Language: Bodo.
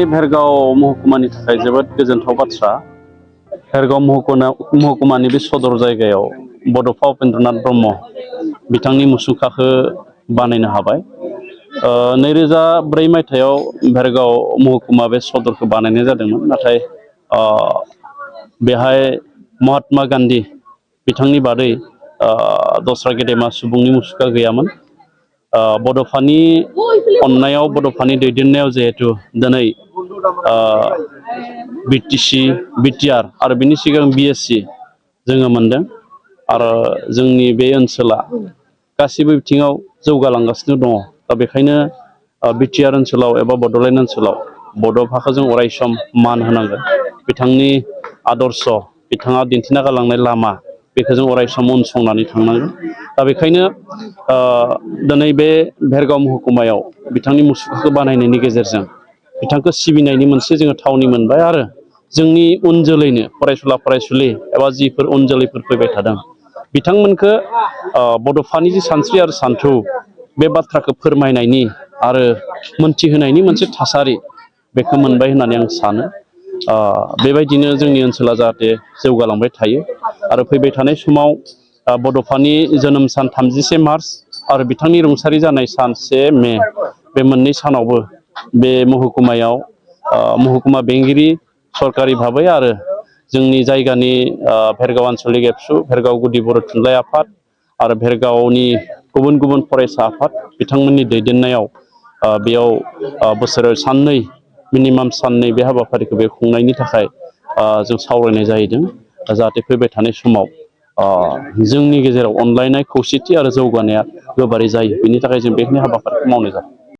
भेरगाव महकुमानि थाखाय जोबोद गोजोनथाव बाथ्रा। भेरगाव महकुमानि बे सदर जायगायाव बड'फा उपेन्द्रनाथ ब्रह्म बिथांनि मुसुखाखौ बानायनो हाबाय। 2004 मायथाइयाव भेरगाव महकुमा बे सदरखौ बानायनाय जादोंमोन, नाथाय बेहाय महात्मा गान्धी बिथांनि बादै दस्रा गेदेमा सुबुंनि मुसुखा गैयामोन। बड'फानि अननायाव, बड'फानि दैदेननायाव जिहेतु दिनै बिटिआर आरो बिनि सिगां बिएससि जोङो मोनदों, आरो जोंनि बे ओनसोला गासिबो बिथिङाव जौगालांगासिनो दङ। दा बेखायनो बिटिआर ओनसोलाव एबा बड'लेण्ड ओनसोलाव बड'फाखौ जों अरायसम मान होनांगोन। बिथांनि आदर्श, बिथाङा दिन्थिना गालांनाय लामा, बेखौ जों अरायसम उनसंनानै थांनांगोन। दा बेखायनो दिनै बे भेरगाव महकुमायाव बिथांनि मुसुखाखौ बानायनायनि गेजेरजों बिथांखौ सिबिनायनि मोनसे जोङो थावनि मोनबाय, आरो जोंनि उन जोलैनो, फरायसुला फरायसुलि एबा जिफोर उन जोलैफोर फैबाय थादों बिथांमोनखो बड'फानि जि सानस्रि आरो सान्थौ बे बाथ्राखौ फोरमायनायनि आरो मोनथिहोनायनि मोनसे थासारि बेखौ मोनबाय होननानै आं सानो। बेबायदिनो जोंनि ओनसोला जाहाथे जौगालांबाय थायो, आरो फैबाय थानाय समाव बड'फानि जोनोम सान 30 मार्च आरो बिथांनि रुंसारि जानाय सान 1 मे, बे मोननै सानावबो बे महकुमायाव महकुमा बेंगिरि सरकारि भाबै आरो जोंनि जायगानि भेरगाव आन्सलिक एबसु, भेरगाव गुदि बर' थुनलाइ आफाद आरो भेरगावनि गुबुन गुबुन फरायसा आफाद बिथांमोननि दैदेननायाव बेयाव बोसोराव साननै, मिनिमाम साननै बे हाबाफारिखौ बे खुंनायनि थाखाय जों सावरायनाय जाहैदों। जाहाथे फैबाय थानाय समाव जोंनि गेजेराव अनलायनाय, खौसेथि आरो जौगानाया गोबारै जायो, बेनि थाखाय जों बेखिनि हाबाफारिखौ मावनाय जादों।